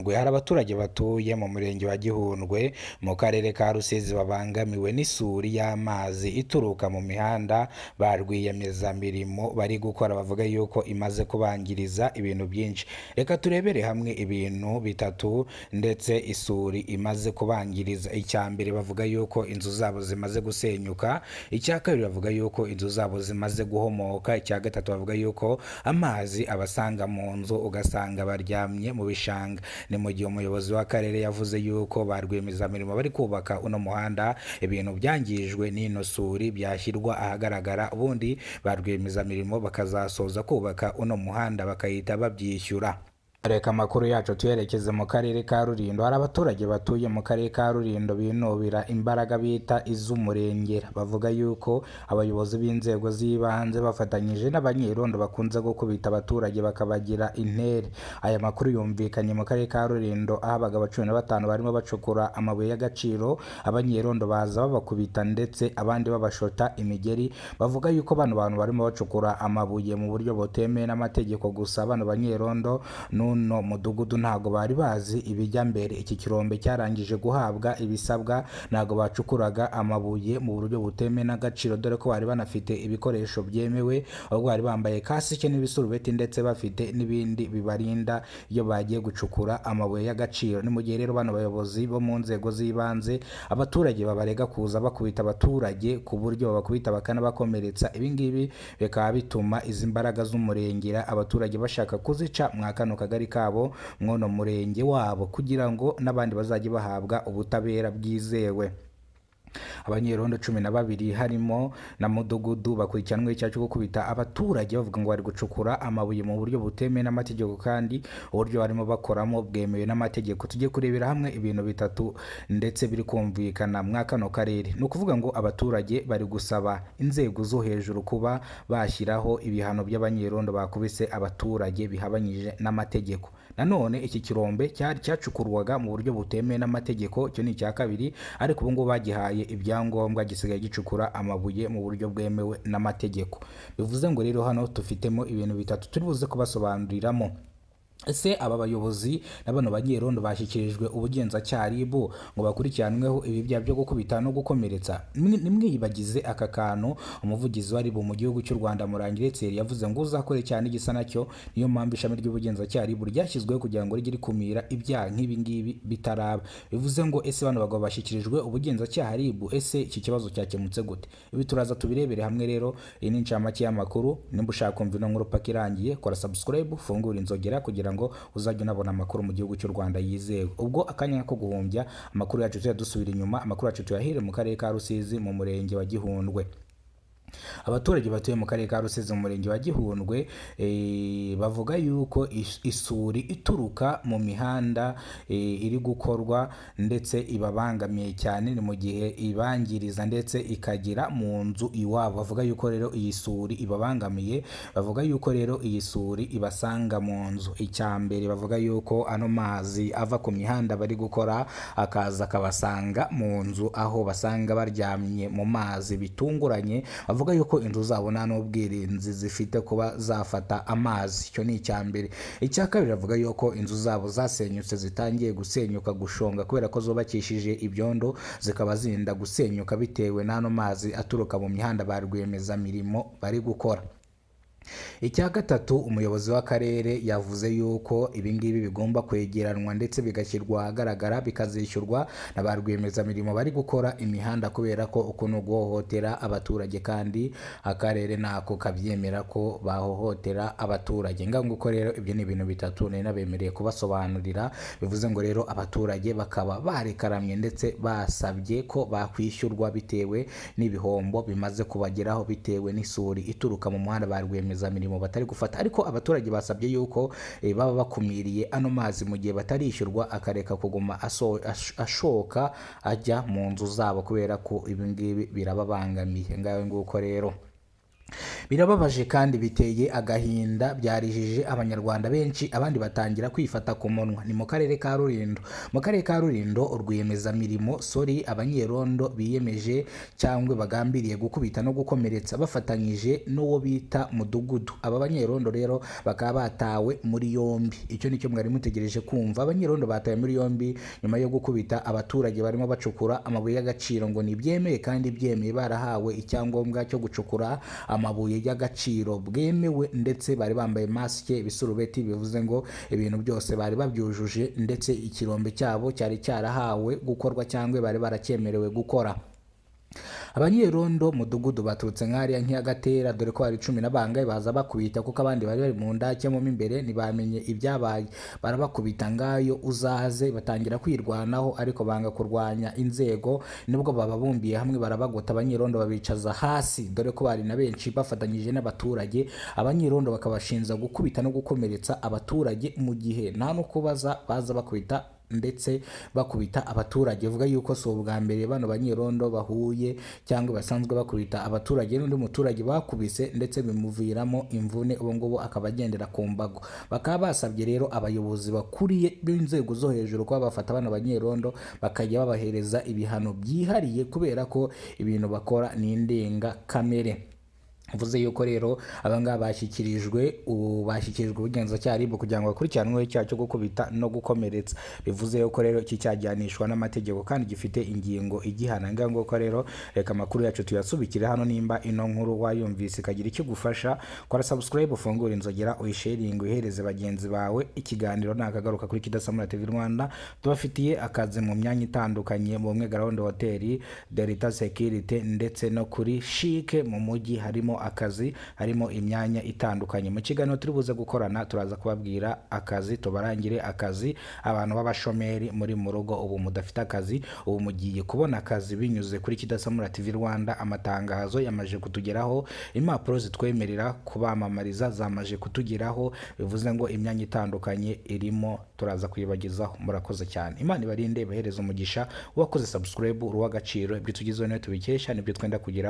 Hari abaturage batuye mu murenge wa Gihundwe mu karere ka Rusizi babangamiwe n'isuri y'amazi ituruka mu mihanda ba rwiyemezamirimo bari gukora, bavuga yuko imaze kubangiriza ibintu byinshi. Reka turebere hamwe ibintu bitatu ndetse isuri imaze kubangiriza. Icya mbere, bavuga yuko inzu zabo zimaze gusenyuka. Icya kabiri, bavuga yuko inzu zabo zimaze guhomoka. Icya gatatu, bavuga yuko amazi abasanga mu nzu, ugasanga baryamye mu bishanga. Ni mu gihe umuyobozi w'akarere yavuze yuko ba rwiyemezamirimo bari kubaka uno muhanda, ibintu byangijwe n'ino suri byashyirwa ahagaragara, ubundi ba rwiyemezamirimo bakazasoza kubaka uno muhanda bakahita babyishyura. Reka amakuru yacu tuyerekeze mu karere ka Rulindo. Hari abaturage batuye mu karere ka Rulindo binubira imbaraga bita iz'umurengera. Bavuga yuko abayobozi b'inzego z'ibanze bafatanyije n'abanyerondo bakunze gukubita abaturage bakabagira intere. Aya makuru yumvikanye mu karere ka Rulindo, aho abagabo 15 barimo bacukura amabuye y'agaciro, abanyerondo baza babakubita ndetse abandi babashota imigeri. Bavuga yuko bano bantu barimo bacukura amabuye mu buryo butemewe n'amategeko, gusa bano banyerondo n'uno mudugudu ntabwo bari bazi ibijya mbere. Iki kirombe cyarangije guhabwa ibisabwa, ntabwo bacukuraga amabuye mu buryo butemewe n'agaciro, dore ko bari banafite ibikoresho byemewe, ahubwo bari bambaye kasike n'ibisurubeti ndetse bafite n'ibindi bibarinda iyo bagiye gucukura amabuye y'agaciro. Ni mu gihe rero bano bayobozi bo mu nzego z'ibanze abaturage babarega kuza bakubita abaturage ku buryo babakubita bakanabakomeretsa. Ibi ngibi bikaba bituma izi mbaraga z'umurengera abaturage bashaka kuzica mwa kano kagari kabo, mw'uno murenge wabo, kugira ngo n'abandi bazajye bahabwa ubutabera bwizewe. Abanyerondo 12 harimo na mudugudu bakurikiranweho icyaha cyo gukubita abaturage, bavuga ngo bari gucukura amabuye mu buryo butemewe n'amategeko kandi uburyo barimo bakoramo bwemewe n'amategeko. Tujye kurebera hamwe ibintu bitatu ndetse biri kumvikana mwa kano karere. Ni ukuvuga ngo abaturage bari gusaba inzego zo hejuru kuba bashyiraho ibihano by'abanyerondo bakubise abaturage bihabanyije n'amategeko. Nanone iki kirombe cyari cyacukurwaga mu buryo butemewe n'amategeko, icyo ni icya kabiri, ariko ubu ngubu bagihaye ibyangombwa, gisigaye gicukura amabuye mu buryo bwemewe n'amategeko. Bivuze ngo rero hano dufitemo ibintu bitatu turi buze kubasobanuriramo. Ese aba bayobozi na bano banyerondo bashyikirijwe ubugenzacyaha RIB ngo bakurikiranweho ibi byaha byo gukubita no gukomeretsa? Nimwiyibagize aka kantu umuvugizi wa RIB mu gihugu cy'u Rwanda, Murangira Thierry, yavuze ngo uzakore cyane igisa nacyo. Niyo mpamvu ishami ry'ubugenzacyaha RIB ryashyizweho kugira ngo rijye rikumira ibyaha nk'ibi ngibi bitaraba. Bivuze ngo ese bano bagabo bashyikirijwe ubugenzacyaha RIB? Ese iki kibazo cyakemutse gute? Ibi turaza tubirebere hamwe. Rero iyi ni incamake y'amakuru. Nimba ushaka kumva ino nkuru paka irangiye, kora subscribe, ufungure inzogera kugira ngo uzajye unabona amakuru mu gihugu cy'u Rwanda yizewe. Ubwo akanya ko guhumbya, amakuru yacu tujya dusubira inyuma, amakuru yacu tuyahere mu karere ka Rusizi mu murenge wa Gihundwe. Abaturage batuye mu karere ka Rusizi mu murenge wa Gihundwe bavuga yuko isuri ituruka mu mihanda iri gukorwa ndetse ibabangamiye cyane. Ni mu gihe ibangiriza ndetse ikagera mu nzu iwabo. Bavuga yuko rero iyi suri ibabangamiye, bavuga yuko rero iyi suri ibasanga mu nzu. Icya mbere, bavuga yuko ano mazi ava ku mihanda bari gukora akaza akabasanga mu nzu, aho basanga baryamye mu mazi bitunguranye. Bavuga yuko inzu zabo nta n'ubwirinzi zifite kuba zafata amazi. Icyo ni icya mbere. Icya kabiri, bavuga yuko inzu zabo zasenyutse, zitangiye gusenyuka, gushonga, kubera ko zubakishije ibyondo, zikaba zinda gusenyuka bitewe n'ano mazi aturuka mu mihanda ba rwiyemezamirimo bari gukora. Icya gatatu, umuyobozi w'akarere yavuze yuko ibi ngibi bigomba kwegeranwa ndetse bigashyirwa ahagaragara, bikazishyurwa na ba rwiyemezamirimo bari gukora imihanda, kubera ko ukuntu guhohotera abaturage kandi akarere ntako kabyemera ko bahohotera abaturage. Nguko rero, ibyo ni ibintu bitatu nari nabemereye kubasobanurira. Bivuze ngo rero abaturage bakaba barekaramye ndetse basabye ko bakwishyurwa bitewe n'ibihombo bimaze kubageraho bitewe n'isuri ituruka mu muhanda ba rwiyemezamirimo batari gufata. Ariko abaturage basabye yuko baba bakumiriye ano mazi mu gihe batarishyurwa, akareka kuguma ashoka ajya mu nzu zabo, kubera ko ibi ngibi birababangamiye. Ngawe nguko rero. Birababaje kandi biteye agahinda, byarijije Abanyarwanda benshi, abandi batangira kwifata ku munwa. Ni mu karere ka Rulindo. Mu karere ka Rulindo, rwiyemezamirimo sori abanyerondo biyemeje cyangwa bagambiriye gukubita no gukomeretsa bafatanyije n'uwo bita Mudugudu. Aba banyerondo rero bakaba batawe muri yombi. Icyo nicyo mwari mutegereje kumva. Abanyerondo batawe muri yombi nyuma yo gukubita abaturage barimo bacukura amabuye y'agaciro, ngo ntibyemeye kandi byemeye, barahawe icyangombwa cyo gucukura amabuye y'agaciro bwemewe, ndetse bari bambaye masike, ibisurubeti, bivuze ngo ibintu byose bari babyujuje, ndetse ikirombe cyabo cyari cyarahawe gukorwa cyangwa bari baracyemerewe gukora. Abanyerondo Mudugudu baturutse nk'ariya nk'iyagatera, dore ko hari 10 na bangahe, baza bakubita kuko abandi bari bari mu ndake mo imbere ntibamenye ibyabaye, barabakubita ngayo uzaze, batangira kwirwanaho ariko banga kurwanya inzego, nibwo bababumbiye hamwe barabagota, abanyerondo babicaza hasi, dore ko bari na benshi bafatanyije n'abaturage. Abanyerondo bakabashinza gukubita no gukomeretsa abaturage mu gihe nta no kubaza, baza bakubita ndetse bakubita abaturage. Vuga yuko si ubwa mbere bano banyerondo bahuye cyangwa basanzwe bakubita abaturage, n'undi muturage bakubise ndetse bimuviramo imvune, ubu ngubu akaba agendera ku mbago. Bakaba basabye rero abayobozi bakuriye b'inzego zo hejuru kuba bafata bano banyerondo bakajya babahereza ibihano byihariye, kubera ko ibintu bakora ni indengakamere. Mvuze yuko rero abangaba bashyikirijwe ubugenzacyaha RIB kugira ngo bakurikiranweho icyaha cyo gukubita no gukomeretsa. Bivuze yuko rero iki cyajyanishwa n'amategeko kandi gifite ingingo igihana. Nguko rero reka amakuru yacu tuyasubikire hano. Nimba ino nkuru wayumvise ikagira icyo gufasha, kora subscribe, ufungure inzogera, uyisharinge, uyihereze bagenzi bawe. Ikiganiro nakagaruka kuri Kidasamura TV Rwanda. Tubafitiye akazi mu myanya itandukanye, mu Bumwe Ground Hotel, Delta Security ndetse no kuri Chic mu mujyi harimo akazi, harimo imyanya itandukanye. Mu kiganiro turi buze gukorana turaza kubabwira akazi, tubarangire akazi. Abantu b'abashomeri muri mu rugo ubu mudafite akazi, ubu mugiye kubona akazi binyuze kuri Kidasamura TV Rwanda. Amatangazo yamaje kutugeraho, impapuro zitwemerera kubamamariza zamaje kutugeraho, bivuze ngo imyanya itandukanye irimo turaza kuyibagezaho. Murakoze cyane, Imana ibarinde, ibahereze umugisha. Uwakoze subscribe uruw'agaciro, ibyo tugezeho niyo tubikesha, nibyo twenda kugeraho.